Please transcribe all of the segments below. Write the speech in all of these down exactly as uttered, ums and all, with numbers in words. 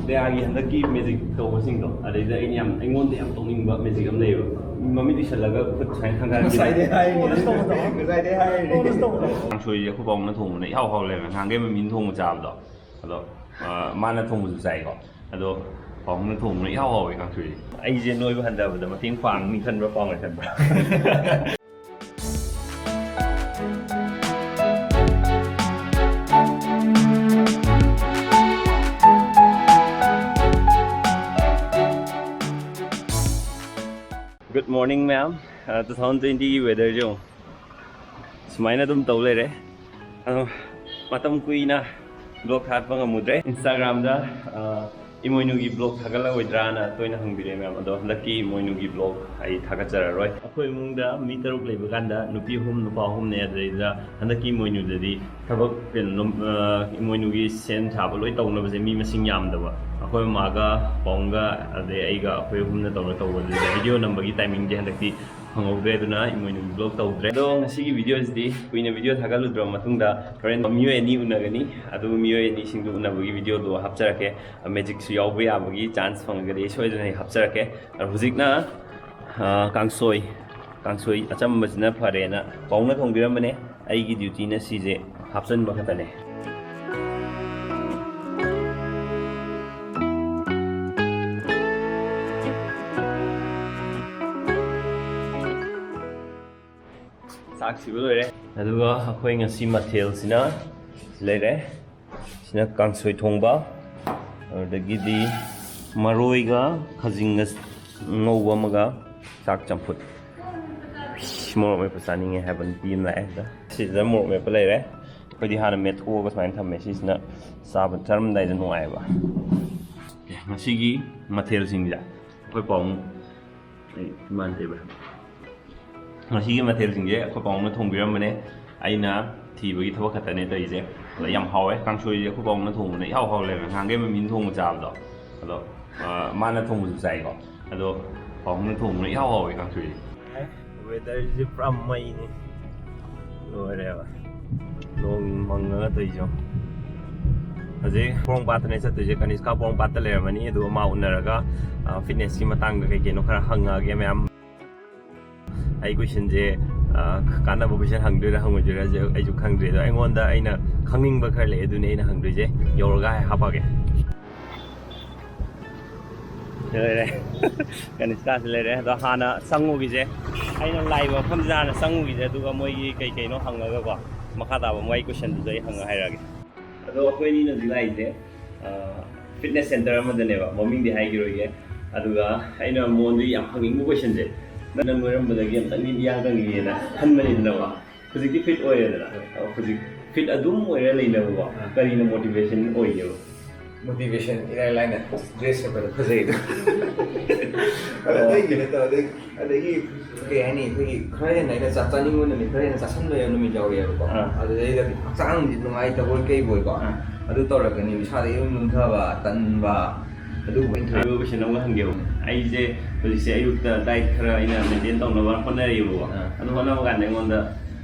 ꯗꯌꯥꯒꯤ ꯍꯟꯗꯛꯀꯤ ꯃꯦꯖꯤꯛ ꯇꯧꯕꯁꯤꯡꯗꯣ, ꯑꯗꯩꯗ ꯑꯩꯅ ꯌꯥꯝ, ꯑꯩꯉꯣꯟꯗ ꯌꯥꯝ ꯇꯧꯅꯤꯡꯕ ꯃꯦꯖꯤꯛ ꯑꯃ ꯂꯩꯌꯦꯕ꯫ ꯃꯃꯤꯠ ꯎꯏꯁꯜꯂꯒ ꯈꯨꯠ ꯁꯨꯃꯥꯏꯅ ꯊꯥꯡꯒꯠꯂꯛꯈꯤꯕ꯫ ꯉꯁꯥꯏꯗꯩ ꯍꯥꯏꯔꯤꯅꯦ꯫ ꯉꯁꯥꯏꯗꯩ ꯍꯥꯏꯔꯤꯅꯦ꯫ ꯀꯥꯡꯁꯣꯏꯁꯦ ꯑꯩꯈꯣꯏ ꯄꯥꯕꯨꯡꯅ ꯊꯣꯡꯕꯅ ꯏꯍꯥꯎ ꯍꯥꯎ ꯂꯩꯔꯝꯃꯦ꯫ ꯅꯍꯥꯟꯈꯩ ꯃꯃꯤꯅ ꯊꯣꯡꯕ ꯆꯥꯕꯗꯣ, ꯑꯗꯣ, ꯑ, ꯃꯥꯅ ꯊꯣꯡꯕꯁꯨ ꯆꯥꯏꯀꯣ꯫ ꯑꯗꯣ ꯄꯥꯕꯨꯡꯅ ꯊꯣꯡꯕꯅ ꯏꯍꯥꯎ ꯍꯥꯎꯋꯦ ꯀꯥꯡꯁꯣꯏꯁꯦ꯫ ꯑꯩꯁꯦ ꯅꯣꯏꯕ ꯍꯟꯊꯕꯗ ꯃꯇꯦꯡ ꯄꯥꯡꯅꯤ ꯈꯟꯕ꯭ꯔꯥ, ꯄꯥꯡꯉꯣꯏ ꯈꯟꯕ꯭ꯔꯥ? Good morning, ma'am. Uh, two thousand twenty ꯒꯤ weather ꯁꯦ ꯌꯦꯡꯉꯣ꯫ ꯁꯨꯃꯥꯏꯅ ꯑꯗꯨꯝ ꯇꯧ ꯂꯩꯔꯦ꯫ ꯑꯗꯣ ꯃꯇꯝ ꯀꯨꯏꯅ vlog ꯊꯥꯒꯠꯄ ꯉꯝꯃꯨꯗ꯭ꯔꯦ꯫ Instagram ꯗ, ꯑ, ꯏꯃꯣꯏꯅꯨꯒꯤ vlog ꯊꯥꯒꯠꯂꯛꯑꯣꯏꯗ꯭ꯔꯥꯅ ꯇꯣꯏꯅ ꯍꯪꯕꯤꯔꯛꯑꯦ, ꯃꯌꯥꯝ꯫ ꯑꯗꯣ ꯍꯟꯗꯛꯀꯤ ꯏꯃꯣꯏꯅꯨꯒꯤ vlog ꯑꯩ ꯊꯥꯒꯠꯆꯔꯔꯣꯏ꯫ ꯑꯩꯈꯣꯏ ꯏꯃꯨꯡꯗ ꯃꯤ ꯇꯔꯨꯛ ꯂꯩꯕ ꯀꯥꯟꯗ ꯅꯨꯄꯤ ꯑꯍꯨꯝ, ꯅꯨꯄꯥ ꯑꯍꯨꯝꯅꯦ꯫ ꯑꯗꯨꯗꯩꯗ ꯍꯟꯗꯛꯀꯤ ꯏꯃꯣꯏꯅꯨꯗꯗꯤ ꯊꯕꯛ, ꯀꯩꯅꯣ, ꯑ, ꯏꯃꯣꯏꯅꯨꯒꯤ ꯁꯦꯝ ꯁꯥꯕ ꯂꯣꯏ ꯇꯧꯅꯕꯁꯦ ꯃꯤ ꯃꯁꯤꯡ ꯌꯥꯝꯗꯕ꯫ ꯑꯩꯈꯣꯏ ꯃꯃꯥꯒ, ꯄꯥꯕꯨꯡꯒ, ꯑꯗꯩ ꯑꯩꯒ, ꯑꯩꯈꯣꯏ ꯑꯍꯨꯝꯅ ꯇꯧꯔ ꯇꯧꯕꯗꯨꯗ video ꯅꯝꯕꯒꯤ timing ꯗꯤ ꯍꯟꯗꯛꯇꯤ ꯐꯪꯍꯧꯗ꯭ꯔꯦ꯫ ꯑꯗꯨꯅ ꯏꯃꯣꯏꯅꯨꯒꯤ vlog ꯇꯧꯗ꯭ꯔꯦ꯫ ꯑꯗꯣ ꯉꯁꯤꯒꯤ video ꯁꯤꯗꯤ ꯀꯨꯏꯅ video ꯊꯥꯒꯠꯂꯨꯗ꯭ꯔꯕ ꯃꯇꯨꯡꯗ ꯍꯣꯔꯦꯟ ꯃꯤꯑꯣꯏ ꯑꯅꯤ ꯎꯅꯒꯅꯤ꯫ ꯑꯗꯨ ꯃꯤꯑꯣꯏ ꯑꯅꯤꯁꯤꯡꯗꯨ ꯎꯅꯕꯒꯤ video ꯗꯣ ꯍꯥꯞꯆꯔꯛꯀꯦ꯫ Magic ꯁꯨ ꯌꯥꯎꯕ ꯌꯥꯕꯒꯤ chance ꯐꯪꯉꯒꯗꯤ ꯑꯩ ꯁꯣꯏꯗꯅ ꯍꯦꯛ ꯍꯥꯞꯆꯔꯛꯀꯦ꯫ ꯑꯗꯣ ꯍꯧꯖꯤꯛꯅ, ꯑ, ꯀꯥꯡꯁꯣꯏ, ꯀꯥꯡꯁꯣꯏ ꯑꯆꯝꯕꯁꯤꯅ ꯐꯔꯦꯅ ꯄꯥꯕꯨꯡꯅ ꯊꯣꯡꯕꯤꯔꯝꯕꯅꯦ꯫ ꯑꯩꯒꯤ duty ꯅ ꯁꯤꯁꯦ ꯍꯥꯞꯆꯤꯟꯕ ꯈꯛꯇꯅꯦ꯫ ꯆꯥꯛ ꯁꯤꯕ ꯂꯣꯏꯔꯦ꯫ ꯑꯗꯨꯒ ꯑꯩꯈꯣꯏ ꯉꯁꯤ ꯃꯊꯦꯜꯁꯤꯅ ꯂꯩꯔꯦ꯫ ꯁꯤꯅ ꯀꯥꯡꯁꯣꯏ ꯊꯣꯡꯕ, ꯑꯗꯨꯗꯒꯤꯗꯤ ꯃꯔꯣꯏꯒ ꯈꯥꯖꯤꯡꯒ ꯉꯧꯕ ꯑꯃꯒ, ꯆꯥꯛ ꯆꯝꯐꯨꯠ꯫ ꯏꯁ, ꯃꯣꯔꯣꯛ ꯃꯦꯠꯄ ꯆꯥꯅꯤꯡꯉꯦ ꯍꯥꯏꯕ ꯅꯨꯄꯤ ꯑꯃ ꯂꯥꯛꯑꯦ ꯁꯤꯗ꯫ ꯁꯤꯗ ꯃꯣꯔꯣꯛ ꯃꯦꯠꯄ ꯂꯩꯔꯦ꯫ ꯑꯩꯈꯣꯏꯗꯤ ꯍꯥꯟꯅ ꯃꯦꯠꯊꯣꯛꯑꯒ ꯁꯨꯃꯥꯏꯅ ꯊꯝꯃꯦ꯫ ꯁꯤꯁꯤꯅ ꯆꯥꯕ ꯆꯥꯔꯝꯗꯥꯏꯗ ꯅꯨꯡꯉꯥꯏꯕ꯫ ꯉꯁꯤꯒꯤ ꯃꯊꯦꯜꯁꯤꯡꯁꯦ ꯑꯩꯈꯣꯏ ꯄꯥꯕꯨꯡ, ꯑꯩ ꯏꯃꯥꯟ ꯇꯩꯕ꯫ ꯉꯁꯤꯒꯤ ꯃꯊꯦꯜꯁꯤꯡꯁꯦ ꯑꯩꯈꯣꯏ ꯄꯥꯕꯨꯡꯅ ꯊꯣꯡꯕꯤꯔꯝꯕꯅꯦ꯫ ꯑꯩꯅ ꯊꯤꯕꯒꯤ ꯊꯕꯛ ꯈꯛꯇꯅꯦ ꯇꯧꯔꯤꯁꯦ꯫ ꯑꯗꯣ ꯌꯥꯝ ꯍꯥꯎꯋꯦ꯫ ꯀꯥꯡꯁꯣꯏꯁꯦ ꯑꯩꯈꯣꯏ ꯄꯥꯕꯨꯡꯅ ꯊꯣꯡꯕꯅ ꯏꯍꯥꯎ ꯍꯥꯎ ꯂꯩꯔꯝꯃꯦ꯫ ꯅꯍꯥꯟꯈꯩ ꯃꯃꯤꯅ ꯊꯣꯡꯕ ꯆꯥꯕꯗꯣ, ꯑꯗꯣ, ꯑ, ꯃꯥꯅ ꯊꯣꯡꯕꯁꯨ ꯆꯥꯏꯀꯣ꯫ ꯑꯗꯣ ꯄꯥꯕꯨꯡꯅ ꯊꯣꯡꯕꯅ ꯏꯍꯥꯎ ꯍꯥꯎꯋꯦ ꯀꯥꯡꯁꯣꯏꯁꯦ꯫ Weather ꯁꯦ ꯄꯨꯔꯥ ꯃꯩꯅꯤ꯫ ꯂꯣꯏꯔꯦꯕ꯫ ꯅꯣꯡ ꯃꯪꯉꯒ ꯇꯧꯔꯤꯁꯦ ꯌꯦꯡꯉꯣ꯫ ꯍꯧꯖꯤꯛ ꯄꯣꯔꯣꯝꯄꯥꯠꯇꯅꯦ ꯆꯠꯇꯣꯏꯁꯦ, ꯀꯅꯤꯁꯀꯥ ꯄꯣꯔꯣꯝꯄꯥꯠꯇ ꯂꯩꯔꯝꯃꯅꯤ꯫ ꯑꯗꯨꯒ ꯃꯥ ꯎꯅꯔꯒ ꯐꯤꯠꯅꯦꯁꯀꯤ ꯃꯇꯥꯡꯗ ꯀꯩ ꯀꯩꯅꯣ ꯈꯔ ꯍꯪꯉꯛꯑꯒꯦ ꯃꯌꯥꯝ꯫ ꯑꯩ ꯀꯣꯏꯁꯟꯁꯦ ꯀꯥꯟꯅꯕ ꯀꯣꯏꯁꯟ ꯍꯪꯗꯣꯏꯔꯥ ꯍꯪꯉꯣꯏꯗꯣꯏꯔꯥ ꯑꯩꯁꯨ ꯈꯪꯗ꯭ꯔꯦ꯫ ꯑꯗꯣ ꯑꯩꯉꯣꯟꯗ ꯑꯩꯅ ꯈꯪꯅꯤꯡꯕ ꯈꯔ ꯂꯩ, ꯑꯗꯨꯅꯦ ꯑꯩꯅ ꯍꯪꯗꯣꯏꯁꯦ꯫ ꯌꯧꯔꯒ ꯍꯥꯏ ꯍꯥꯄꯛꯑꯒꯦ꯫ ꯂꯩꯔꯦ꯫ ꯀꯅꯤꯁꯀꯥꯁꯦ ꯂꯩꯔꯦ꯫ ꯑꯗꯣ ꯍꯥꯟꯅ ꯆꯪꯉꯨꯈꯤꯁꯦ꯫ ꯑꯩꯅ ꯂꯥꯛꯏꯕ ꯃꯐꯝꯁꯤꯗ ꯍꯥꯟꯅ ꯆꯪꯉꯨꯈꯤꯁꯦ꯫ ꯑꯗꯨꯒ ꯃꯣꯏꯒꯤ ꯀꯩ ꯀꯩꯅꯣ ꯍꯪꯉꯒꯀꯣ, ꯃꯈꯥ ꯇꯥꯕ ꯃꯣꯏ ꯀꯣꯏꯁꯟꯗꯨꯁꯨ ꯑꯩ ꯍꯪꯉ ꯍꯥꯏꯔꯛꯑꯒꯦ꯫ ꯑꯗꯣ ꯑꯩꯈꯣꯏ ꯑꯅꯤꯅ ꯍꯧꯖꯤꯛ ꯂꯥꯛꯏꯁꯦ ꯐꯤꯠꯅꯦꯁ ꯁꯦꯟꯇꯔ ꯑꯃꯗꯅꯦꯕ, ꯃꯃꯤꯡꯗꯤ ꯍꯥꯏꯈꯤꯔꯣꯏꯒꯦ꯫ ꯑꯗꯨꯒ ꯑꯩꯅ ꯃꯉꯣꯟꯗ ꯌꯥꯝ ꯍꯪꯅꯤꯡꯕ ꯀꯣꯏꯁꯟꯁꯦ, ꯅꯪ ꯅꯣꯏꯔꯝꯕꯗꯒꯤ ꯑꯝꯇꯪꯗꯤ ꯏꯌꯥꯡ ꯀꯪꯉꯤꯅ ꯈꯟꯕꯅꯤꯗꯅꯀꯣ꯫ ꯍꯧꯖꯤꯛꯇꯤ ꯐꯤꯠ ꯑꯣꯏꯔꯦꯗꯅ꯫ ꯍꯣꯏ꯫ ꯍꯧꯖꯤꯛ ꯐꯤꯠ ꯑꯗꯨꯝ ꯑꯣꯏꯔ ꯂꯩꯅꯕꯀꯣ, ꯑꯥ꯫ ꯀꯔꯤꯅ ꯃꯣꯇꯤꯚꯦꯁꯟ ꯑꯣꯏꯒꯦꯕ? ꯃꯣꯇꯤꯚꯦꯁꯟ ꯏꯔꯥꯏ ꯂꯥꯏꯅ ꯗ꯭ꯔꯦꯁ ꯁꯦꯠꯄꯗ ꯐꯖꯩꯗꯣ꯫ ꯑꯗ ꯑꯣ꯫ ꯑꯇꯩꯒꯤ ꯅꯠꯇꯕ, ꯑꯗꯩ ꯑꯗꯒꯤ ꯀꯩ ꯍꯥꯏꯅꯤ, ꯑꯩꯈꯣꯏꯒꯤ ꯈꯔ ꯍꯦꯟꯅ ꯑꯩꯅ ꯆꯥ-, ꯆꯥꯅꯤꯡꯕ ꯅꯨꯃꯤꯠ, ꯈꯔ ꯍꯦꯟꯅ ꯆꯥꯁꯟꯕ ꯌꯥꯕ ꯅꯨꯃꯤꯠ ꯌꯥꯎꯔꯛꯑꯦꯕꯀꯣ꯫ ꯑꯥ꯫ ꯑꯗꯨꯗꯩꯗ ꯍꯛꯆꯥꯡꯁꯤ ꯅꯨꯡꯉꯥꯏꯇꯕꯣꯏ ꯀꯩꯕꯣꯏꯀꯣ꯫ ꯑꯥ꯫ ꯑꯗꯨ ꯇꯧꯔꯛꯀꯅꯤ, ꯏꯁꯥꯗ ꯏꯔꯨꯝ ꯂꯨꯝꯊꯕ, ꯇꯟꯕ, ꯑꯗꯨꯒꯨꯝꯕ ꯑꯩꯅ ꯊꯣꯏ- ꯑꯗꯨ ꯀꯣꯏꯁꯟ ꯑꯃ ꯍꯪꯒꯦꯕ꯫ ꯑꯩꯁꯦ ꯍꯧꯖꯤꯛꯁꯦ ꯑꯌꯨꯛꯇ ꯗꯥꯏꯠ ꯈꯔ ꯑꯩꯅ ꯃꯦꯟꯇꯦꯟ ꯇꯧꯅꯕ ꯍꯣꯠꯅꯔꯤꯕꯀꯣ꯫ ꯑꯥ꯫ ꯑꯗꯨ ꯍꯣꯠꯅꯕ ꯀꯥꯟꯗ ꯑꯩꯉꯣꯟꯗ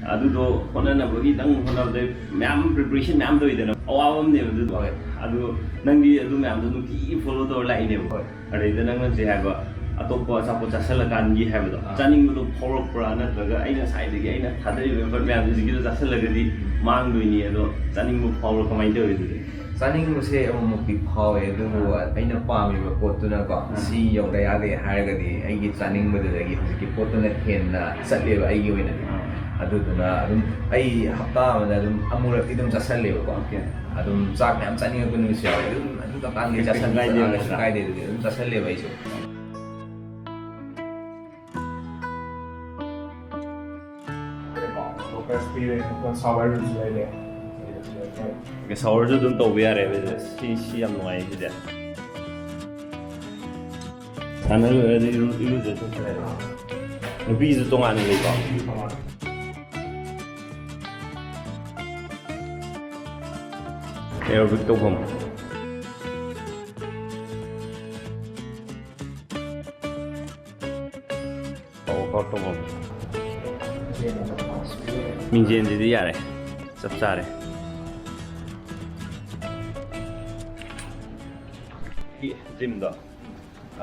ꯑꯗꯨꯗꯣ ꯍꯣꯠꯅꯅꯕꯒꯤꯗꯪ ꯍꯣꯠꯅꯕꯗ ꯃꯌꯥꯝ ꯄ꯭ꯔꯤꯄꯔꯦꯁꯟ ꯃꯌꯥꯝ ꯇꯧꯋꯤꯗꯅ, ꯑꯋꯥꯕ ꯑꯃꯅꯦꯕ ꯑꯗꯨꯗꯣ꯫ ꯍꯣꯏ꯫ ꯑꯗꯨ ꯅꯪꯗꯤ ꯑꯗꯨ ꯃꯌꯥꯝꯗꯣ ꯅꯨꯡꯇꯤꯒꯤ ꯐꯣꯂꯣ ꯇꯧꯔ ꯂꯥꯛꯏꯅꯦꯕ꯫ ꯍꯣꯏ꯫ ꯑꯗꯩꯗ ꯅꯪꯅ ꯍꯧꯖꯤꯛ ꯍꯥꯏꯕ ꯑꯇꯣꯞꯄ ꯑꯆꯥꯄꯣꯠ ꯆꯥꯁꯤꯜꯂꯀꯥꯟꯒꯤ ꯍꯥꯏꯕꯗꯣ, ꯑꯥ꯫ ꯆꯥꯅꯤꯡꯕꯗꯣ ꯐꯥꯎꯔꯛꯄ꯭ꯔꯥ, ꯅꯠꯇ꯭ꯔꯒ ꯑꯩ ꯉꯁꯥꯏꯗꯒꯤ ꯑꯩꯅ ꯊꯥꯗꯔꯤꯕ ꯑꯦꯐꯔꯠ ꯃꯌꯥꯝꯁꯦ ꯍꯧꯖꯤꯛꯀꯤꯗꯣ ꯆꯥꯁꯤꯜꯂꯒꯗꯤ ꯃꯥꯡꯗꯣꯏꯅꯤ, ꯑꯗꯣ ꯆꯥꯅꯤꯡꯕ ꯐꯥꯎꯔ ꯀꯃꯥꯏꯅ ꯇꯧꯋꯤ ꯑꯗꯨꯗꯤ? ꯆꯥꯅꯤꯡꯕꯁꯦ ꯑꯃꯨꯛꯃꯨꯛꯇꯤ ꯐꯥꯎꯋꯦ, ꯑꯗꯨꯕꯨ ꯑꯥ꯫ ꯑꯩꯅ ꯄꯥꯝꯃꯤꯕ ꯄꯣꯠꯇꯨꯅꯀꯣ, ꯑꯥ꯫ ꯁꯤ ꯌꯧꯗ ꯌꯥꯗꯦ ꯍꯥꯏꯔꯒꯗꯤ ꯑꯩꯒꯤ ꯆꯥꯅꯤꯡꯕꯗꯨꯗꯒꯤ ꯍꯧꯖꯤꯛꯀꯤ ꯄꯣꯠꯇꯨꯅ ꯍꯦꯟꯅ ꯆꯠꯂꯦꯕ ꯑꯩꯒꯤ ꯑꯣꯏꯅꯗꯤ꯫ ꯑꯥ꯫ ꯑꯗꯨꯗꯨꯅ ꯑꯗꯨꯝ ꯑꯩ ꯍꯞꯇꯥ ꯑꯃꯗ ꯑꯗꯨꯝ ꯑꯃꯨꯔꯛꯇꯤ ꯑꯗꯨꯝ ꯆꯥꯁꯜꯂꯦꯕꯀꯣ꯫ ꯑꯣꯀꯦ꯫ ꯑꯗꯨꯝ ꯆꯥꯛ ꯃꯌꯥꯝ ꯆꯥꯅꯤꯡꯉꯛꯄ ꯅꯨꯃꯤꯠꯁꯨ ꯌꯥꯎꯋꯦ꯫ ꯑꯗꯨꯝ ꯑꯗꯨꯝ ꯀꯥꯟꯗꯤ ꯀꯩꯁꯨ ꯆꯥꯁꯟꯕꯁꯨ ꯀꯥꯏꯗꯦ ꯌꯥꯎꯋꯦ, ꯀꯩꯁꯨ ꯅꯠꯇ꯭ꯔꯥ? ꯀꯥꯏꯗꯦ ꯑꯗꯨꯗꯤ ꯑꯗꯨꯝ ꯆꯥꯁꯜꯂꯦꯕ ꯑꯩꯁꯨ꯫ ꯁꯣꯋꯔꯁꯨ ꯑꯗꯨꯝ ꯇꯧꯕ ꯌꯥꯔꯦ꯫ ꯁꯤ, ꯁꯤ ꯌꯥꯝ ꯅꯨꯡꯉꯥꯏ ꯁꯤꯗꯤ꯫ ꯁꯥꯟꯅ ꯂꯣꯏꯔꯗꯤ ꯏꯔꯨ-, ꯏꯔꯨꯖꯊꯣꯛꯈ꯭ꯔꯦ꯫ ꯅꯨꯄꯤꯁꯨ ꯇꯣꯉꯥꯟꯅ ꯂꯩꯀꯣ? ꯑꯦꯔꯣꯕꯤꯛ ꯇꯧꯐꯝ꯫ ꯋꯥꯛꯑꯥꯎꯠ ꯇꯧꯐꯝ꯫ ꯃꯤꯡꯖꯦꯜꯁꯤꯗꯤ ꯌꯥꯔꯦ, ꯆꯞ ꯆꯥꯔꯦ꯫ ꯖꯤꯝꯗꯣ,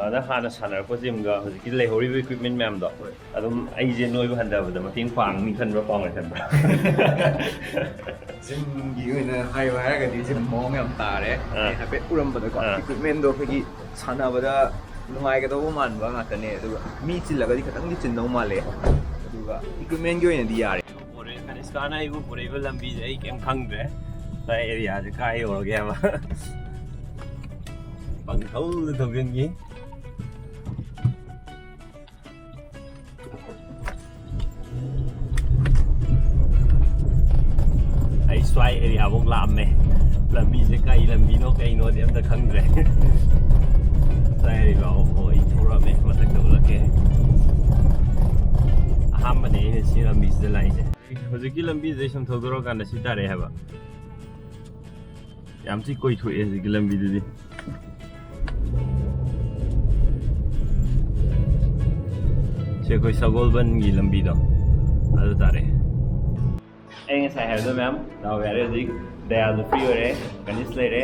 ꯑꯗ ꯍꯥꯟꯅ ꯁꯥꯟꯅꯔꯛꯄ ꯖꯤꯝꯒ ꯍꯧꯖꯤꯛꯀꯤ ꯂꯩꯍꯧꯔꯤꯕ ꯏꯀ꯭ꯋꯤꯞꯃꯦꯟ ꯃꯌꯥꯝꯗꯣ, ꯍꯣꯏ꯫ ꯑꯗꯨꯝ ꯑꯩꯁꯦ ꯅꯣꯏꯕ ꯍꯟꯊꯕꯗ ꯃꯇꯦꯡ ꯄꯥꯡꯅꯤ ꯈꯟꯕ꯭ꯔꯥ, ꯄꯥꯡꯉꯣꯏ ꯈꯟꯕ꯭ꯔꯥ? ꯖꯤꯝꯒꯤ ꯑꯣꯏꯅ ꯍꯥꯏꯌꯣ ꯍꯥꯏꯔꯒꯗꯤ ꯖꯤꯝ ꯃꯑꯣꯡ ꯌꯥꯝ ꯇꯥꯔꯦ꯫ ꯑꯥ꯫ ꯑꯩ ꯍꯥꯏꯐꯦꯠ ꯎꯔꯝꯕꯗꯀꯣ, ꯑꯥ꯫ ꯏꯀ꯭ꯋꯤꯞꯃꯦꯟꯗꯣ ꯑꯩꯈꯣꯏꯒꯤ ꯁꯥꯟꯅꯕꯗ ꯅꯨꯡꯉꯥꯏꯒꯗꯧꯕ ꯃꯥꯟꯕ ꯉꯥꯛꯇꯅꯦ, ꯑꯗꯨꯒ ꯃꯤ ꯆꯤꯜꯂꯒꯗꯤ ꯈꯤꯇꯪꯗꯤ ꯆꯤꯟꯗꯧ ꯃꯥꯜꯂꯦ꯫ ꯑꯗꯨꯒ ꯏꯀ꯭ꯋꯤꯞꯃꯦꯟꯒꯤ ꯑꯣꯏꯅꯗꯤ ꯌꯥꯔꯦ꯫ ꯄꯨꯔꯛꯑꯦ, ꯀꯅꯤꯁꯀꯥꯅ ꯑꯩꯕꯨ ꯄꯨꯔꯛꯏꯕ ꯂꯝꯕꯤꯁꯦ ꯑꯩ ꯀꯩꯝ ꯈꯪꯗ꯭ꯔꯦ꯫ ꯁ꯭ꯋꯥꯏ ꯑꯦꯔꯤꯌꯥꯁꯦ ꯀꯥꯏ ꯌꯧꯔꯒꯦ ꯍꯥꯏꯕ꯫ ꯄꯪꯊꯧꯗ ꯊꯧꯖꯤꯟꯈꯤ꯫ ꯑꯩ ꯁ꯭ꯋꯥꯏ ꯑꯦꯔꯤꯌꯥꯐꯧ ꯂꯥꯛꯑꯝꯃꯦ꯫ ꯂꯝꯕꯤꯁꯦ ꯀꯩ ꯂꯝꯕꯤꯅꯣ ꯀꯩꯅꯣꯗꯤ ꯑꯝꯇ ꯈꯪꯗ꯭ꯔꯦ꯫ ꯁ꯭ꯋꯥꯏ ꯑꯦꯔꯤꯌꯥꯐꯥꯎ ꯑꯩ ꯊꯧꯔꯛꯑꯝꯃꯦ, ꯃꯊꯛꯇ ꯎꯠꯂꯛꯀꯦ꯫ ꯑꯍꯥꯟꯕꯅꯦ ꯑꯩꯅ ꯁꯤ ꯂꯝꯕꯤꯁꯤꯗ ꯂꯥꯛꯏꯁꯦ꯫ ꯍꯧꯖꯤꯛꯀꯤ ꯂꯝꯕꯤꯁꯤꯗꯩ ꯁꯨꯝ ꯊꯧꯗꯣꯔꯛꯑꯀꯥꯟꯗ ꯁꯤ ꯇꯥꯔꯛꯑꯦ ꯍꯥꯏꯕ꯫ ꯌꯥꯝ ꯊꯤ ꯀꯣꯏꯊꯣꯛꯑꯦ ꯍꯧꯖꯤꯛꯀꯤ ꯂꯝꯕꯤꯗꯨꯗꯤ꯫ ꯁꯤ ꯑꯩꯈꯣꯏ ꯁꯒꯣꯜꯕꯟꯒꯤ ꯂꯝꯕꯤꯗꯣ ꯑꯗꯨ ꯇꯥꯔꯦ꯫ ꯑꯩ ꯉꯁꯥꯏ ꯍꯥꯏꯕꯗꯣ ꯃꯌꯥꯝ ꯗꯥꯎ ꯌꯥꯔꯦ, ꯍꯧꯖꯤꯛ ꯗꯌꯥꯁꯨ ꯐ꯭ꯔꯤ ꯑꯣꯏꯔꯦ, ꯀꯅꯤꯁ ꯂꯩꯔꯦ꯫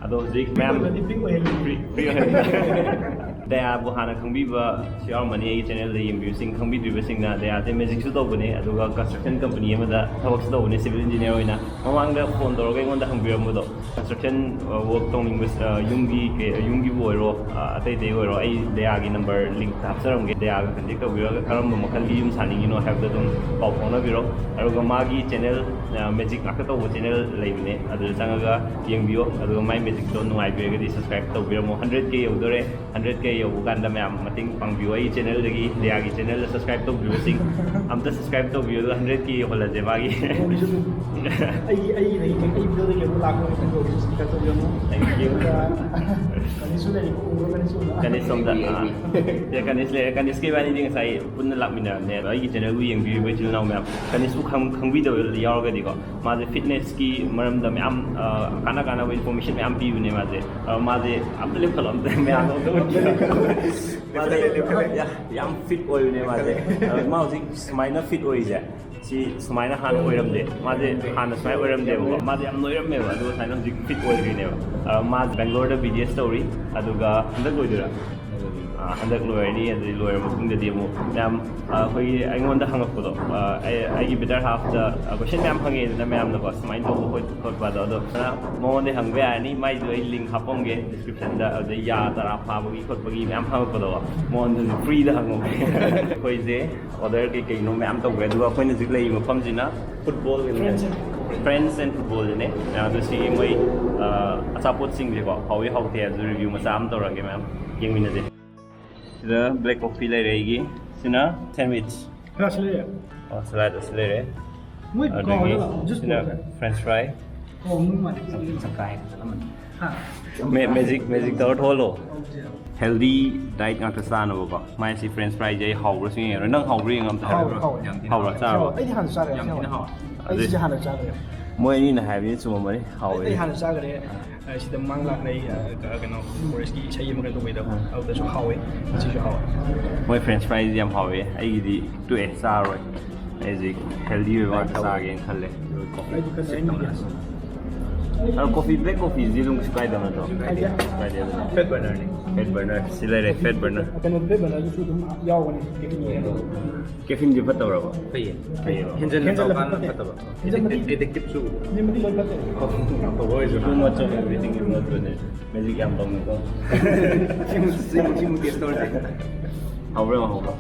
ꯑꯗꯣ ꯍꯧꯖꯤꯛ ꯃꯌꯥꯝ ꯑꯣꯏꯔꯗꯤ ꯐ꯭ꯔꯤ ꯑꯣꯏꯍꯜꯂꯤ꯫ ꯐ꯭ꯔꯤ, ꯐ꯭ꯔꯤ ꯑꯣꯏꯍꯜꯂꯤ꯫ ꯗꯌꯥꯕꯨ ꯍꯥꯟꯅ ꯈꯪꯕꯤꯕꯁꯨ ꯌꯥꯎꯔꯝꯃꯅꯤ, ꯑꯩꯒꯤ ꯆꯦꯅꯦꯜꯗ ꯌꯦꯡꯕꯤꯕꯁꯤꯡ, ꯈꯪꯕꯤꯗ꯭ꯔꯤꯕꯁꯤꯡꯅ꯫ ꯗꯌꯥꯁꯦ ꯃꯦꯖꯤꯛꯁꯨ ꯇꯧꯕꯅꯦ, ꯑꯗꯨꯒ ꯀꯟꯁꯇ꯭ꯔꯛꯁꯟ ꯀꯝꯄꯅꯤ ꯑꯃꯗ ꯊꯕꯛꯁꯨ ꯇꯧꯕꯅꯦ, ꯁꯤꯚꯤꯜ ꯏꯟꯖꯤꯅꯤꯌꯔ ꯑꯣꯏꯅ꯫ ꯃꯃꯥꯡꯗ ꯐꯣꯟ ꯇꯧꯔꯒ ꯑꯩꯉꯣꯟꯗ ꯍꯪꯕꯤꯔꯝꯕꯗꯣ, ꯀꯟꯁꯇ꯭ꯔꯛꯁꯟ, ꯑ, ꯋꯥꯔꯛ ꯇꯧꯅꯤꯡꯕ, ꯑ, ꯌꯨꯝꯒꯤ ꯀꯩ, ꯌꯨꯝꯒꯤꯕꯨ ꯑꯣꯏꯔꯣ, ꯑ, ꯑꯇꯩ ꯑꯇꯩ ꯑꯣꯏꯔꯣ, ꯑꯩ ꯗꯌꯥꯒꯤ ꯅꯝꯕꯔ ꯂꯤꯡꯛꯇ ꯍꯥꯞꯆꯔꯝꯒꯦ꯫ ꯗꯌꯥꯒ ꯀꯟꯇꯦꯛ ꯇꯧꯕꯤꯔꯒ ꯀꯔꯝꯕ ꯃꯈꯜꯒꯤ ꯌꯨꯝ ꯁꯥꯅꯤꯡꯉꯤꯅꯣ ꯍꯥꯏꯕꯗꯣ ꯑꯗꯨꯝ ꯄꯥꯎ ꯐꯥꯎꯅꯕꯤꯔꯣ꯫ ꯑꯗꯨꯒ ꯃꯥꯒꯤ ꯆꯦꯅꯦꯜ, ꯑ, ꯃꯦꯖꯤꯛ ꯉꯥꯛꯇ ꯇꯧꯕ ꯆꯦꯅꯦꯜ ꯂꯩꯕꯅꯦ, ꯑꯗꯨꯗ ꯆꯪꯉꯒ ꯌꯦꯡꯕꯤꯌꯣ꯫ ꯑꯗꯨꯒ ꯃꯥꯏ ꯃꯦꯖꯤꯛꯇꯣ ꯅꯨꯡꯉꯥꯏꯕꯤꯔꯒꯗꯤ ꯁꯕꯁꯀ꯭ꯔꯥꯏꯕ ꯇꯧꯕꯤꯔꯝꯃꯣ꯫ ꯍꯟꯗ꯭ꯔꯦꯠ ꯀꯦ ꯌꯧꯗꯣꯔꯦ, ꯍꯟꯗ꯭ꯔꯦꯠ ꯀꯦ ꯌꯧꯕ ꯀꯥꯟꯗ ꯃꯌꯥꯝ ꯃꯇꯦꯡ ꯄꯥꯡꯕꯤꯌꯣ꯫ ꯑꯩꯒꯤ ꯆꯦꯅꯦꯜꯗꯒꯤ, ꯗꯌꯥꯒꯤ ꯆꯦꯅꯦꯜꯗ ꯁꯕꯁꯀ꯭ꯔꯥꯏꯕ ꯇꯧꯗ꯭ꯔꯤꯕꯁꯤꯡ ꯑꯝꯇ ꯁꯕꯁꯀ꯭ꯔꯥꯏꯕ ꯇꯧꯕꯤꯌꯣ, ꯑꯗꯨꯒ ꯍꯟꯗ꯭ꯔꯦꯠ ꯀꯦ ꯌꯧꯍꯜꯂꯁꯦ ꯃꯥꯒꯤ꯫ ꯇꯧꯔꯤꯁꯨ ꯑꯗꯨꯝ ꯑꯩꯒꯤ, ꯑꯩꯒꯤꯗꯒꯤ, ꯑꯩ ꯚꯤꯗꯤꯑꯣꯗꯒꯤ ꯑꯃꯨꯛ ꯂꯥꯛꯄ ꯃꯇꯝꯗ ꯑꯣꯏꯔꯁꯨ ꯁꯕꯁꯀ꯭ꯔꯥꯏꯕ ꯇꯧꯕꯤꯔꯝꯃꯣ꯫ Thank you. ꯑꯗꯨꯒ ꯀꯅꯤꯁꯁꯨ ꯂꯩꯔꯤꯀꯣ, ꯎꯕ꯭ꯔꯣ ꯀꯅꯤꯁꯁꯨ? ꯀꯅꯤꯁ ꯁꯣꯝꯗ, ꯑꯥ꯫ ꯁꯦ, ꯀꯅꯤꯁ ꯂꯩꯔꯦ꯫ ꯀꯅꯤꯁꯀ ꯏꯕꯥꯅꯤꯗꯤ ꯉꯁꯥꯏ ꯄꯨꯟꯅ ꯂꯥꯛꯃꯤꯟꯅꯔꯝꯅꯦ꯫ ꯑꯗꯣ ꯑꯩꯒꯤ ꯆꯦꯅꯦꯜꯕꯨ ꯌꯦꯡꯕꯤꯔꯤꯕ ꯏꯆꯤꯜ ꯏꯅꯥꯎ ꯃꯌꯥꯝ, ꯀꯅꯤꯁꯄꯨ ꯈꯪ-, ꯈꯪꯕꯤꯗꯕ ꯌꯥꯎꯔꯒꯗꯤꯀꯣ, ꯃꯥꯁꯦ ꯐꯤꯠꯅꯦꯁꯀꯤ ꯃꯔꯝꯗ ꯃꯌꯥꯝ, ꯑ, ꯀꯥꯟꯅ ꯀꯥꯟꯅꯕ ꯏꯟꯐꯣꯔꯃꯦꯁꯟ ꯃꯌꯥꯝ ꯄꯤꯕꯅꯦ ꯃꯥꯁꯦ꯫ ꯑ, ꯃꯥꯁꯦ ꯑꯝꯇ ꯂꯦꯞꯈꯠꯂꯣ, ꯑꯝꯇ ꯃꯌꯥꯝꯗꯣ ꯑꯝꯇ ꯎꯠꯄꯤꯌꯣ꯫ ꯃꯥꯁꯦ ꯂꯦꯞꯈꯠꯂꯦ, ꯂꯦꯞꯈꯠꯂꯦ꯫ ꯌꯥ-, ꯌꯥꯝ ꯐꯤꯠ ꯑꯣꯏꯕꯅꯦ ꯃꯥꯁꯦ꯫ ꯑ, ꯃꯥ ꯍꯧꯖꯤꯛ ꯁꯨꯃꯥꯏꯅ ꯐꯤꯠ ꯑꯣꯏꯔꯤꯁꯦ, ꯁꯤ ꯁꯨꯃꯥꯏꯅ ꯍꯥꯟꯅ ꯑꯣꯏꯔꯝꯗꯦ꯫ ꯃꯥꯁꯦ ꯍꯥꯟꯅ ꯁꯨꯃꯥꯏꯅ ꯑꯣꯏꯔꯝꯗꯦꯕꯀꯣ꯫ ꯃꯥꯁꯦ ꯌꯥꯝ ꯅꯣꯏꯔꯝꯃꯦꯕ, ꯑꯗꯨꯒ ꯁꯨꯃꯥꯏꯅ ꯍꯧꯖꯤꯛ ꯐꯤꯠ ꯑꯣꯏꯈ꯭ꯔꯤꯅꯦꯕ꯫ ꯑ, ꯃꯥꯁꯦ ꯕꯦꯡꯒ꯭ꯂꯣꯔꯗ ꯕꯤ ꯗꯤ ꯑꯦꯁ ꯇꯧꯔꯤ, ꯑꯗꯨꯒ ꯍꯟꯗꯛ ꯂꯣꯏꯗꯣꯏꯔꯥ? ꯑ, ꯍꯟꯗꯛ ꯂꯣꯏꯔꯅꯤ꯫ ꯑꯗꯨꯗꯤ ꯂꯣꯏꯔ ꯃꯇꯨꯡꯗꯗꯤ ꯑꯃꯨꯛ ꯃꯌꯥꯝ, ꯑ, ꯑꯩꯈꯣꯏꯒꯤ ꯑꯩꯉꯣꯟꯗ ꯍꯪꯉꯛꯄꯗꯣ, ꯑ, ꯑꯩ, ꯑꯩꯒꯤ ꯕꯦꯇꯔ ꯍꯥꯐꯇ, ꯑ, ꯀꯣꯏꯁꯟ ꯃꯌꯥꯝ ꯍꯪꯉꯛꯑꯦꯗꯅ ꯃꯌꯥꯝꯅꯀꯣ, ꯁꯨꯃꯥꯏꯅ ꯇꯧꯕ ꯈꯣꯠ-, ꯈꯣꯠꯄꯗꯣ, ꯑꯗꯣ ꯐꯖꯅ ꯃꯉꯣꯟꯗ ꯍꯪꯕ ꯌꯥꯔꯅꯤ꯫ ꯃꯥꯏꯁꯨ ꯑꯩ ꯂꯤꯡ ꯍꯥꯞꯄꯝꯒꯦ ꯗꯤꯁꯀ꯭ꯔꯤꯞꯁꯟꯗ꯫ ꯑꯗꯨꯗꯩ ꯌꯥ ꯇꯔꯥ ꯐꯥꯕꯒꯤ ꯈꯣꯠꯄꯒꯤ ꯃꯌꯥꯝ ꯍꯪꯉꯛꯄꯗꯣ, ꯃꯉꯣꯟꯗꯁꯨ ꯐ꯭ꯔꯤꯗ ꯍꯪꯉꯣ꯫ ꯑꯩꯈꯣꯏꯁꯦ ꯑꯣꯔꯗꯔ ꯀꯩ ꯀꯩꯅꯣ ꯃꯌꯥꯝ ꯇꯧꯈ꯭ꯔꯦ, ꯑꯗꯨꯒ ꯑꯩꯈꯣꯏꯅ ꯍꯧꯖꯤꯛ ꯂꯩꯔꯤꯕ ꯃꯐꯝꯁꯤꯅ ꯐꯨꯠꯕꯣꯜꯒꯤꯅꯦ꯫ Friends and Footballꯁꯤꯅꯦ꯫ ꯑꯗꯣ ꯁꯤꯒꯤ ꯃꯣꯏ, ꯑ, ꯑꯆꯥꯄꯣꯠꯁꯤꯡꯁꯦꯀꯣ, ꯍꯥꯎꯏ ꯍꯥꯎꯇꯦ ꯍꯥꯏꯕꯗꯨ ꯔꯤꯚ꯭ꯌꯨ ꯃꯆꯥ ꯑꯃ ꯇꯧꯔꯒꯦ ꯃꯌꯥꯝ, ꯌꯦꯡꯃꯤꯟꯅꯁꯦ꯫ ꯁꯤꯗ ꯕ꯭ꯂꯦꯛ ꯀꯣꯐꯤ ꯂꯩꯔꯦ ꯑꯩꯒꯤ꯫ ꯁꯤꯅ ꯁꯦꯟꯋꯤꯆ꯫ ꯈꯔ ꯁꯤ ꯂꯩꯔꯦ꯫ ꯑꯣ, ꯁꯂꯥꯗ ꯑꯁꯤ ꯂꯩꯔꯦ꯫ ꯃꯣꯏ ꯑꯗꯒꯤ ꯀꯥꯎꯔꯦ, ꯖꯨꯁ ꯁꯤꯅ ꯄꯨꯔꯛꯑꯦ꯫ French fry. ꯑꯣ, ꯃꯣꯏ ꯃꯥꯗꯤ ꯆꯪꯉꯛꯑꯦ꯫ ꯆꯪꯈꯥꯏ ꯆꯠꯂꯝꯃꯅꯤ꯫ ꯍꯥ? ꯃꯦ-, ꯃꯦꯖꯤꯛ, ꯃꯦꯖꯤꯛ ꯇꯧꯔ ꯊꯣꯛꯍꯜꯂꯣ꯫ ꯍꯦꯜꯗꯤ ꯗꯥꯏꯠ ꯉꯥꯛꯇ ꯆꯥꯅꯕꯀꯣ꯫ ꯃꯥꯏꯁꯤ ꯐ꯭ꯔꯦꯟꯁ ꯐ꯭ꯔꯥꯏꯁꯦ ꯑꯩ ꯍꯥꯎꯕ꯭ꯔꯥ ꯁꯨ ꯌꯦꯡꯉꯔꯣꯏ꯫ ꯅꯪ ꯍꯥꯎꯕ꯭ꯔꯥ ꯌꯦꯡꯉꯣ ꯑꯝꯇ ꯍꯥꯎꯋꯦ, ꯍꯥꯏꯔꯛꯑꯣ꯫ ꯍꯥꯎꯋꯦ꯫ ꯍꯥꯎꯕ꯭ꯔꯥ? ꯆꯥꯔꯕꯣ? ꯑꯩꯗꯤ ꯍꯥꯟꯅ ꯆꯥꯔꯦ꯫ ꯌꯥꯝ ꯊꯤꯅ ꯍꯥꯎꯋꯦ꯫ ꯑꯩ ꯑꯗꯨꯗꯤ ꯁꯤꯁꯦ ꯍꯥꯟꯅ ꯆꯥꯈ꯭ꯔꯦ꯫ ꯃꯣꯏ ꯑꯅꯤꯅ ꯍꯥꯏꯕꯅꯤ ꯆꯨꯝꯃꯝꯃꯅꯤ꯫ ꯍꯥꯎꯋꯦ꯫ ꯑꯩ ꯍꯥꯟꯅ ꯆꯥꯈ꯭ꯔꯦ꯫ ꯑ, ꯁꯤꯗ ꯃꯃꯥꯡ ꯂꯥꯛꯅ ꯑꯩ, ꯑ, ꯀ-, ꯀꯩꯅꯣ, ꯐꯣꯔꯦꯁꯀꯤ ꯏꯁꯩ ꯑꯃ ꯀꯩꯅꯣ ꯇꯧꯕꯩꯗꯣ, ꯑꯥ꯫ ꯑꯗꯨꯗꯁꯨ ꯍꯥꯎꯋꯦ, ꯉꯁꯤꯁꯨ ꯍꯥꯎꯋꯦ꯫ ꯃꯣꯏ ꯐ꯭ꯔꯦꯟꯁ ꯐ꯭ꯔꯥꯏꯁ ꯌꯥꯝ ꯍꯥꯎꯋꯦ꯫ ꯑꯩꯒꯤꯗꯤ ꯇꯣꯛꯑꯦ, ꯆꯥꯔꯔꯣꯏ꯫ ꯑꯩ ꯍꯧꯖꯤꯛ ꯍꯦꯜꯗꯤ ꯑꯣꯏꯕ ꯉꯥꯛꯇ ꯆꯥꯒꯦꯅ ꯈꯜꯂꯦ꯫ ꯑꯩꯗꯤ ꯈꯔ ꯆꯥꯅꯤꯡꯉꯦ꯫ ꯑꯗꯣ ꯀꯣꯐꯤ, ꯕ꯭ꯂꯦꯛ ꯀꯣꯐꯤꯁꯤꯗꯤ ꯑꯗꯨꯝ ꯀꯩꯁꯨ ꯀꯥꯏꯗꯕ ꯅꯠꯇ꯭ꯔꯣ? ꯀꯥꯏꯗꯦ꯫ ꯀꯥꯏꯗꯦ ꯑꯗꯨꯅ꯫ ꯐꯦꯠ ꯕꯔꯅꯔꯅꯤ꯫ Fat burner. ꯁꯤ ꯂꯩꯔꯦ, ꯐꯦꯠ ꯕꯔꯅꯔ꯫ ꯀꯩꯅꯣ, ꯐꯦꯠ ꯕꯔꯅꯔꯗꯨꯁꯨ ꯑꯗꯨꯝ ꯌꯥꯎꯕꯅꯦ, ꯀꯦꯐꯤꯟꯒꯤ꯫ ꯀꯦꯐꯤꯟꯁꯦ ꯐꯠꯇꯕ꯭ꯔꯕ? ꯐꯩꯌꯦ꯫ ꯐꯩꯌꯦꯕ꯫ ꯍꯦꯟꯖꯟꯅ ꯍꯦꯟꯖꯟꯅ ꯆꯥꯎꯀꯥꯟꯗ ꯐꯠꯇꯦ꯫ ꯐꯠꯇꯕ꯫ ꯍꯦꯟꯖꯟꯕꯗꯤ ꯑꯦꯗꯤꯛꯇꯤꯞꯁꯨ꯫ ꯍꯦꯟꯖꯟꯕꯗꯤ ꯂꯣꯏ ꯐꯠꯇꯦ꯫ ꯑꯐꯕ ꯑꯣꯏꯔꯁꯨ꯫ Too much of everything is not good. Magic ꯌꯥꯝ ꯇꯧꯅꯤꯀꯣ꯫ ꯁꯤꯃꯨꯛ, ꯁꯤꯃꯨꯛ, ꯁꯤꯃꯨꯛ ꯇꯦꯁ ꯇꯧꯔꯁꯦ꯫ ꯍꯥꯎꯕ꯭ꯔꯥ ꯌꯦꯡꯉꯣ, ꯍꯥꯎꯕ꯭ꯔꯥ?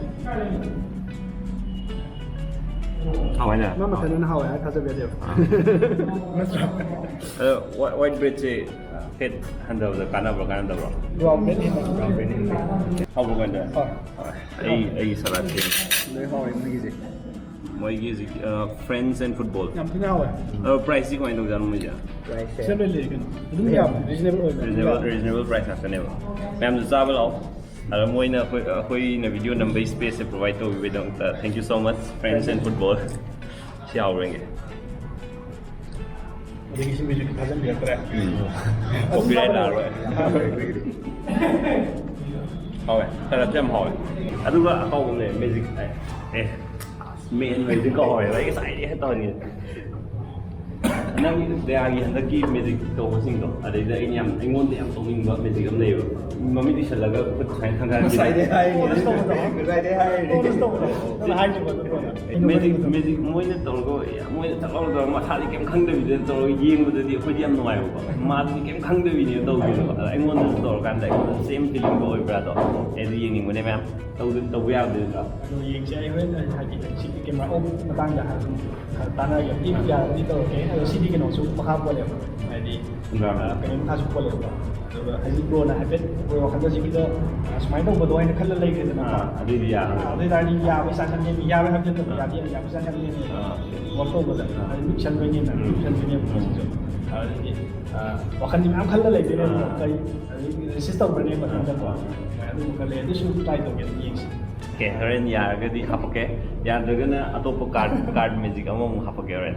ꯍꯥꯎꯋꯦꯅꯦ꯫ ꯃꯥ ꯃꯊꯟꯗꯅ ꯍꯥꯎꯋꯦ ꯍꯥꯏꯔ ꯊꯥꯖꯕ ꯌꯥꯗꯦꯕ꯫ ꯑꯥ꯫ ꯅꯠꯇ꯭ꯔꯣ? ꯑꯗꯣ ꯋꯥ-, ꯋꯥꯏꯠ ꯕ꯭ꯔꯦꯗꯁꯦ ꯐꯦꯠ ꯍꯟꯊꯕꯗ ꯀꯥꯟꯅꯕ꯭ꯔꯥ ꯀꯥꯟꯅꯗꯕ꯭ꯔꯥ? ꯕ꯭ꯔꯥꯎꯟ ꯕ꯭ꯔꯦꯗ ꯍꯦꯟꯅ ꯍꯥꯎꯕ꯭ꯔꯥ ꯀꯃꯥꯏꯅ ꯇꯧꯋꯤ? ꯍꯣꯏ꯫ ꯑꯩ, ꯑꯩꯒꯤ ꯁꯂꯥꯗꯁꯦ꯫ ꯂꯣꯏ ꯍꯥꯎꯋꯦ ꯃꯣꯏꯒꯤꯁꯦ꯫ ꯃꯣꯏꯒꯤ ꯍꯧꯖꯤꯛ, ꯑ, Friends and Football꯫ ꯌꯥꯝ ꯊꯤꯅ ꯍꯥꯎꯋꯦ꯫ ꯑꯗꯣ ꯄ꯭ꯔꯥꯏꯁꯁꯤ ꯀꯃꯥꯏꯅ ꯇꯧꯖꯥꯠꯅꯣ ꯃꯣꯏꯁꯦ? ꯄ꯭ꯔꯥꯏꯁꯁꯦ ꯁꯤꯗ ꯂꯣꯏ ꯂꯩꯔꯦ ꯀꯩꯅꯣ꯫ ꯑꯗꯨꯝ ꯌꯥꯝ ꯔꯤꯖꯅꯦꯕꯜ ꯑꯣꯏꯕ꯫ ꯔꯤꯖꯅꯦꯕꯜ, ꯔꯤꯖꯅꯦꯕꯜ ꯄ꯭ꯔꯥꯏꯁ ꯉꯥꯛꯇꯅꯦꯕ꯫ ꯃꯌꯥꯝꯁꯨ ꯆꯥꯕ ꯂꯥꯛꯑꯣ꯫ ꯑꯗꯣ ꯃꯣꯏꯅ ꯑꯩꯈꯣꯏ, ꯑꯩꯈꯣꯏꯅ ꯚꯤꯗꯤꯑꯣ ꯅꯝꯕꯒꯤ ꯁ꯭ꯄꯦꯁꯁꯦ ꯄ꯭ꯔꯣꯚꯥꯏꯗ ꯇꯧꯕꯤꯕꯩꯗꯃꯛꯇ thank you so much, Friends and Football꯫ ꯁꯤ ꯍꯥꯎꯕ꯭ꯔꯥ ꯌꯦꯡꯒꯦ꯫ ꯑꯗꯒꯤ ꯁꯤ ꯃ꯭ꯌꯨꯖꯤꯛ ꯊꯥꯖꯟꯕꯤꯔꯛꯇ꯭ꯔꯦ꯫ ꯎꯝ꯫ ꯑꯗꯨꯝ ꯀꯣꯄꯤꯔꯥꯏꯠ ꯊꯥꯕ ꯂꯥꯛꯑꯔꯣꯏ꯫ ꯍꯥꯎꯋꯦ꯫ ꯁꯂꯥꯗꯁꯨ ꯌꯥꯝ ꯍꯥꯎꯋꯦ꯫ ꯑꯗꯨꯒ ꯑꯍꯥꯎꯕ ꯑꯃ ꯂꯩꯔꯦ, ꯃꯦꯖꯤꯛ ꯍꯥꯏ꯫ ꯑꯦ꯫ ꯃꯦꯟ ꯑꯣꯏꯗꯤ ꯀꯧꯍꯧꯔꯦꯕ ꯑꯩ ꯉꯁꯥꯏꯗꯤ ꯍꯦꯛ ꯇꯧꯍꯟꯒꯦ꯫ ꯅꯪ ꯗꯌꯥꯒꯤ ꯍꯟꯗꯛꯀꯤ ꯃꯦꯖꯤꯛ ꯇꯧꯕꯁꯤꯡꯗꯣ, ꯑꯗꯩꯗ ꯑꯩꯅ ꯌꯥꯝ, ꯑꯩꯉꯣꯟꯗ ꯌꯥꯝ ꯇꯧꯅꯤꯡꯕ ꯃꯦꯖꯤꯛ ꯑꯃ ꯂꯩꯌꯦꯕ꯫ ꯃꯃꯤꯠ ꯎꯏꯁꯜꯂꯒ ꯈꯨꯠ ꯁꯨꯃꯥꯏꯅ ꯊꯥꯡꯒꯠꯂꯒ ꯉꯁꯥꯏꯗꯩ ꯍꯥꯏꯔꯤꯅꯦ꯫ ꯉꯁꯥꯏꯗꯩ ꯍꯥꯏꯔꯤꯅꯦ꯫ ꯅꯪꯅ ꯍꯥꯏꯈꯤꯕ ꯑꯗꯨ ꯄꯣꯠꯇꯣ꯫ ꯃꯦꯖꯤꯛ, ꯃꯦꯖꯤꯛ ꯃꯣꯏꯅ ꯇꯧꯔꯒ, ꯃꯣꯏꯅ ꯇꯧꯔꯒ ꯃꯁꯥꯗꯤ ꯀꯩꯝ ꯈꯪꯗꯕꯤꯗ ꯇꯧꯔꯒ ꯌꯦꯡꯕꯗꯗꯤ ꯑꯩꯈꯣꯏꯗꯤ ꯌꯥꯝ ꯅꯨꯡꯉꯥꯏꯕꯀꯣ꯫ ꯃꯥꯗꯤ ꯀꯩꯝ ꯈꯪꯗꯕꯤꯅꯦꯕ ꯇꯧꯗꯣꯏꯗꯣ꯫ ꯑꯗ ꯑꯩꯉꯣꯟꯗꯁꯨ ꯇꯧꯔꯀꯥꯟꯗ ꯑꯩꯉꯣꯟꯗ ꯁꯦꯝ ꯐꯤꯂꯤꯡꯗꯣ ꯑꯣꯏꯕ꯭ꯔꯥꯗꯣ ꯑꯩ ꯑꯗꯨ ꯌꯦꯡꯅꯤꯡꯕꯅꯦ ꯃꯌꯥꯝ꯫ ꯇꯧꯗ-, ꯇꯧꯕ ꯌꯥꯕꯗꯨꯗ꯫ ꯑꯗꯣ ꯌꯦꯡꯁꯦ꯫ ꯑꯩ ꯍꯣꯔꯦꯟ ꯍꯥꯏꯗꯤ ꯁꯤ ꯀꯦꯃꯦꯔꯥ ꯑꯣꯞ ꯃꯇꯥꯡꯗ ꯍꯥꯏꯕ ꯇꯥꯟꯅꯔꯒꯦ꯫ ꯏꯐ ꯌꯥꯔꯒꯗꯤ ꯇꯧꯔꯛꯀꯦ꯫ ꯑꯗꯣ ꯁꯤꯗꯤ ꯀꯩꯅꯣꯁꯨ ꯃꯈꯥ ꯄꯣꯜꯂꯦꯕ, ꯍꯥꯏꯗꯤ, ꯀꯩꯅꯣ ꯃꯈꯥꯁꯨ ꯄꯣꯜꯂꯦꯕ꯫ ꯑꯗꯨꯒ ꯍꯧꯖꯤꯛ ꯕ꯭ꯔꯣꯅ ꯍꯥꯏꯐꯦꯠ ꯑꯩꯈꯣꯏ ꯋꯥꯈꯜꯗ ꯍꯧꯖꯤꯛꯀꯤꯗꯣ ꯁꯨꯃꯥꯏꯅ ꯇꯧꯕꯗꯣ ꯍꯥꯏꯅ ꯈꯜꯂ ꯂꯩꯈ꯭ꯔꯦꯗꯅ꯫ ꯑꯥ, ꯑꯗꯨꯏꯗꯤ ꯌꯥꯔꯦ꯫ ꯑꯥ, ꯑꯗꯨ ꯑꯣꯏ ꯇꯥꯔꯗꯤ ꯌꯥꯕꯩ ꯆꯥꯟꯁ ꯌꯥꯝ ꯅꯦꯝꯃꯤ, ꯌꯥꯕꯩ ꯍꯥꯏꯕ ꯅꯠꯇꯕ, ꯑꯥ꯫ ꯌꯥꯗꯤ ꯌꯥꯕꯩ ꯆꯥꯟꯁ ꯌꯥꯝ ꯅꯦꯝꯃꯤ꯫ ꯑꯥ꯫ ꯋꯥꯔꯛ ꯇꯧꯕꯗ ꯑꯥ꯫ ꯍꯥꯏꯗꯤ ꯃꯤꯛ ꯁꯟꯗꯣꯏꯅꯦꯅ, ꯎꯝ꯫ ꯃꯤꯛ ꯁꯟꯗꯣꯏꯅꯦꯕ ꯎꯝ꯫ ꯁꯤꯁꯨ꯫ ꯑꯗꯨꯗꯒꯤ, ꯑꯥ, ꯋꯥꯈꯜꯗꯤ ꯃꯌꯥꯝ ꯈꯜꯂ ꯂꯩꯗꯣꯏꯅꯦꯕ꯫ ꯑꯥ꯫ ꯀꯔꯤ, ꯑꯗꯩ ꯔꯦꯁꯤꯁ ꯇꯧꯈ꯭ꯔꯅꯦꯕ ꯃꯊꯟꯇꯀꯣ꯫ ꯑꯥ꯫ ꯑꯗꯨꯝꯕ ꯈꯔ ꯂꯩ꯫ ꯑꯗꯨꯁꯨ ꯇ꯭ꯔꯥꯏ ꯇꯧꯒꯦ, ꯑꯗꯨꯝ ꯌꯦꯡꯁꯤ꯫ ꯑꯣꯀꯦ, ꯍꯣꯔꯦꯟ ꯌꯥꯔꯒꯗꯤ ꯍꯥꯄꯛꯀꯦ, ꯌꯥꯗ꯭ꯔꯒꯅ ꯑꯇꯣꯞꯄ ꯀꯥꯔꯗ, ꯀꯥꯔꯗ ꯃꯦꯖꯤꯛ ꯑꯃꯃꯨꯛ ꯍꯥꯄꯛꯀꯦ ꯍꯣꯔꯦꯟ꯫